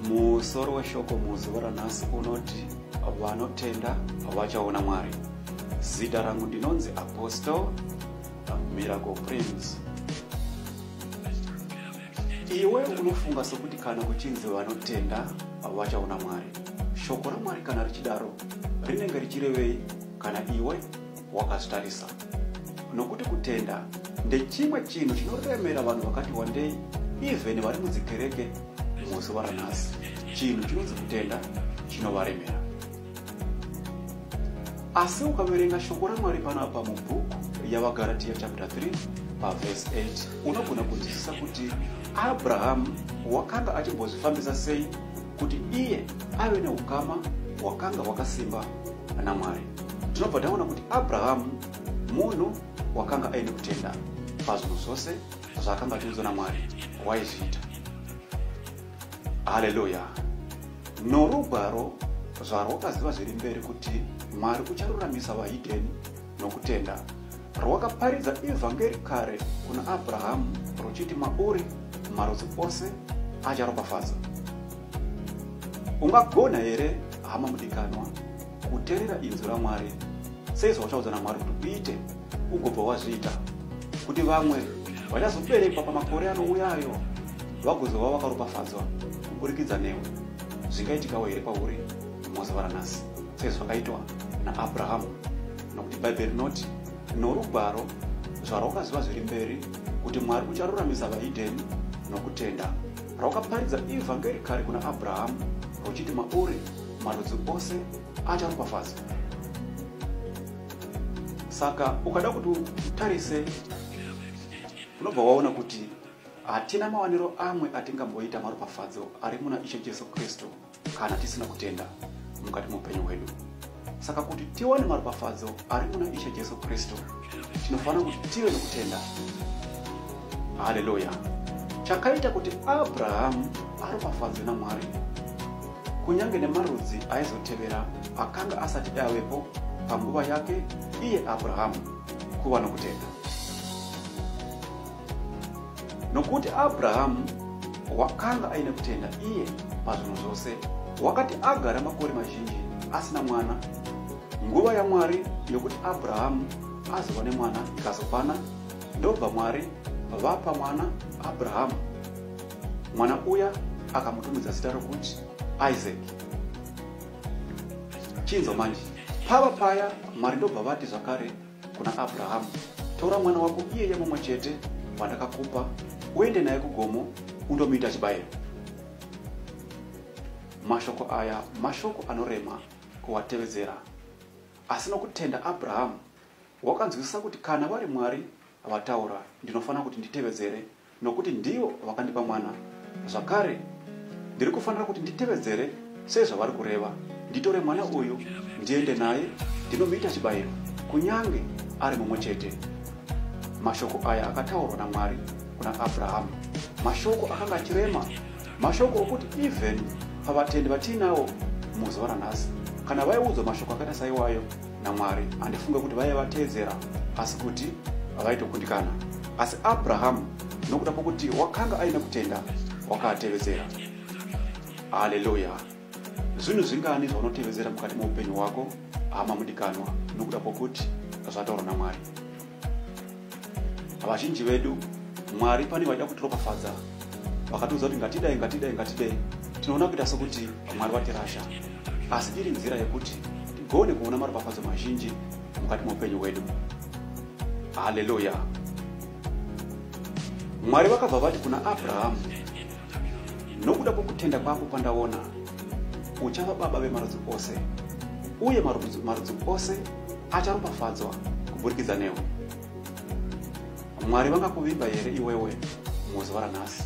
Musoro weshoko muzuva ranhasi unoti vanotenda vachaona Mwari. Zita rangu ndinonzi Apostle Miracle Prince. Iwe unofunga sokuti kana kuchinzi vanotenda vachaona Mwari, shoko raMwari kana richidaro rinenge richirevei kana iwe wakazvitarisa? Nokuti kutenda ndechimwe chinhu chinoremera vanhu vakati wandei, even vari mudzikereke muzuva ranhasi. Chinhu chinonzi kutenda chinovaremera. Asi ukaverenga shoko raMwari panapa mubhuku yaVaGaratiya chapter 3 pavhesi 8, unogona kunzwisisa kuti Abrahamu wakanga achimbozvifambisa sei kuti iye ave neukama hwakanga hwakasimba naMwari. Tinobva taona kuti Abrahamu munhu wakanga aine kutenda pazvinhu zvose zvaakanga achiudzwa naMwari waizviita. Haleluya! Norugwaro zvarwakaziva zviri mberi kuti Mwari ucharuramisa vahidheni nokutenda, rwakaparidza evhangeri kare kuna Abrahamu ruchiti, mauri marudzi ose acharopafadzwa. Ungagona here, hama mudikanwa, kuteerera inzwi raMwari seizvauchaudzwa naMwari kuti uite, ugobva wazviita, kuti vamwe vachazoberekwa pamakore anouyayo vagozova vakaropafadzwa kuburikidza newe? Zvingaitikawo here kwauri muzuva ranhasi sezvakaitwa naAbrahamu? Nokuti Bhaibheri rinoti, norugwaro zvarwakaziva zviri mberi kuti Mwari ucharuramisa vahidheni nokutenda, rwakaparidza evhangeri kare kuna Abrahamu ruchiti, mauri marudzi ose acharopafadzwa. Saka ukada kuti utarise, unobva waona kuti hatina mawaniro amwe atingamboita maropafadzo ari muna Ishe Jesu Kristu kana tisina kutenda mukati meupenyu hwedu. Saka kuti tiwane maropafadzo ari muna Ishe Jesu Kristu, tinofanira kuti tive nokutenda. Haleluya! Chakaita kuti Abrahamu aropafadzwe naMwari, kunyange nemarudzi aizotevera akanga asati avepo panguva yake iye Abrahamu, kuva nokutenda. Nokuti Abrahamu wakanga aine kutenda iye pazvinhu zvose, wakati agara makore mazhinji asina mwana, nguva yaMwari yokuti Abrahamu azova nemwana ikazokwana, ndobva Mwari vapa mwana Abrahamu. Mwana uya akamutumidza zita rokuti Isaac. Chinzwa manje, pava paya Mwari ndobva vati zvakare kuna Abrahamu, tora mwana wako iyeye mumwe chete wandakakupa, uende naye kugomo undomuita chibayiro. Mashoko aya mashoko anorema kuwatevedzera, asi nokutenda Abrahamu wakanzwisisa kuti kana vari Mwari vataura, ndinofanira kuti nditevedzere nokuti ndivo vakandipa mwana. Zvakare ndiri kufanira kuti nditevedzere sezvavari kureva, nditore mwana uyu ndiende naye ndinomuita chibayiro, kunyange ari mumwe chete. Mashoko aya akataurwa naMwari kuna Abrahamu mashoko akanga achirema, mashoko okuti even pavatendi vatiinawo muzuva ranhasi, kana vaiudzwa mashoko akaita saiwayo naMwari, handifunge kuti vaivateedzera, asi kuti vaitokundikana. Asi Abrahamu, nokuda kwokuti wakanga aine kutenda, wakaatevedzera. Haleluya! Zvinhu zvingani zvaunotevedzera mukati meupenyu hwako, hama mudikanwa, nokuda kwokuti zvataurwa naMwari? Vazhinji vedu, Mwari pane vaida kutiropafadza, vakatiudza kuti ngatidai, ngatidai, ngatidai. Tinoona kuita sokuti Mwari vatirasha, asi iri nzira yekuti tigone kuona maropafadzo mazhinji mukati meupenyu hwedu. Haleluya! Mwari vakabva vati kuna Abrahamu, nokuda kwokutenda kwako kwandaona, uchava baba vemarudzi ose, uye marudzi ose acharopafadzwa kuburikidza newe. Mwari vangakuvimba here iwewe muzuva ranhasi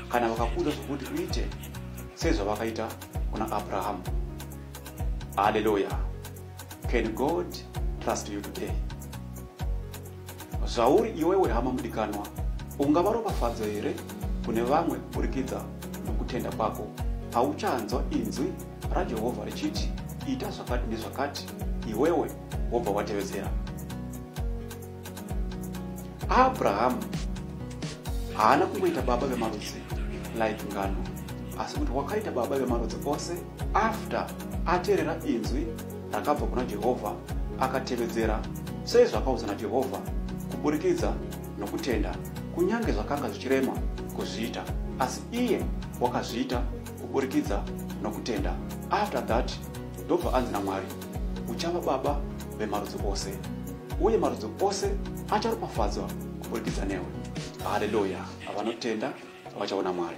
kana vakakuudza zvokuti uite sezvavakaita kuna Abrahamu? Haleluya! Can God trust you today? Zvauri iwewe, hama mudikanwa, ungava ropafadzo here kune vamwe kuburikidza nokutenda kwako pauchanzwa inzwi raJehovha richiti, Ita zvakati nezvakati, iwewe wobva watevedzera. Abrahamu haana kungoita baba vemarudzi like ngano, asi kuti wakaita baba vemarudzi ose after ateerera inzwi rakabva kuna Jehovha, akatevedzera sezvakaudzwa naJehovha kuburikidza nokutenda, kunyange zvakanga zvichirema kuzviita, asi iye wakazviita kuburikidza nokutenda. After that ndobva anzi naMwari, uchava baba vemarudzi ose, uye marudzi ose acharopafadzwa kuburikidza newe. Haleluya! Vanotenda vachaona Mwari.